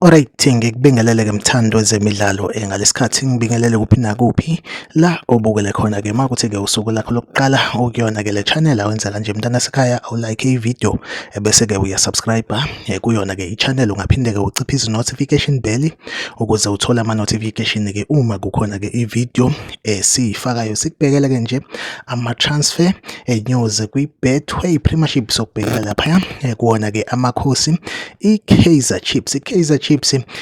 Alright, ngikubingelele-ke mthando wezemidlalo ngalesikhathi ngibingelele kuphi nakuphi la obukele khona-ke uma kuthi-ke usuku lakho lokuqala ukuyona-ke le channel awenzela nje mntanasekhaya awulike ividiyo bese-ke uyasubscribe kuyona-ke i-channel ungaphinde-ke uciphe izi-notification bell ukuze uthole ama-notification-ke uma kukhona-ke ividiyo esiyifakayo. Sikubhekele-ke nje ama-transfer news kwi-Betway Premiership sokubhekela laphaya kuwona-ke amakhosi i-Kaizer Chiefs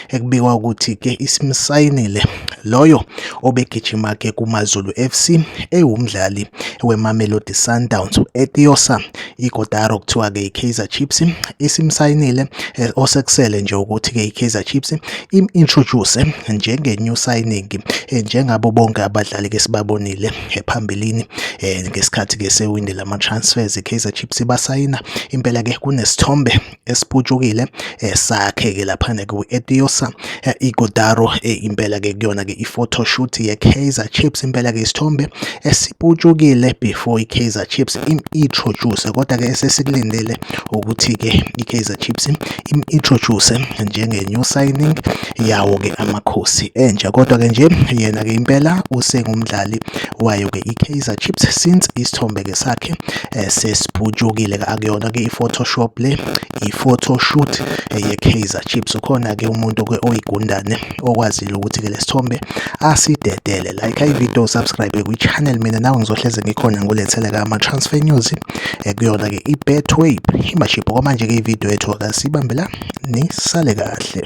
ekubikwa ukuthi-ke isimsayinile loyo obegijima-ke kuMaZulu FC ewumdlali weMamelodi Sundowns u-Ethiosa Ighodaro kuthiwa-ke i-Kaizer Chiefs isimsayinile osekusele nje ukuthi-ke i-Kaizer Chiefs im-introduce njenge-new signing njengabo bonke abadlali-ke sibabonile phambilini ngesikhathi-ke sewindi lama-transfers i-Kaizer Chiefs basayina impela-ke kunesithombe esiputshukile sakhe-ke laphana ku-Ethiosa Ighodaro impela-ke kuyona-ke i-photoshoot ye-Kaizer Chiefs impela-ke isithombe esiputshukile before i-Kaizer Chiefs im-introduce kodwa-ke esesikulindele ukuthi-ke i-Kaizer Chiefs im-introduce njenge-new signing yawo-ke amakhosi entsha kodwa-ke nje yena-ke impela usengumdlali wayo-ke i-Kaizer Chiefs since isithombe-ke sakhe sesiputshukile akuyona-ke i-photoshop le i-photoshoot ye-Kaizer Chiefs. Ukhona-ke umuntu-ke oyigundane okwazile ukuthi-ke lesithombe asidedele. Like ividiyo, subscribe kwi-channel, mina nawe ngizohleze ngikhona ngulethele-ke ama-transfer news kuyona-ke i-Betway Premiership. Okwamanje-ke ividiyo yethu akasibambe la, nisale kahle.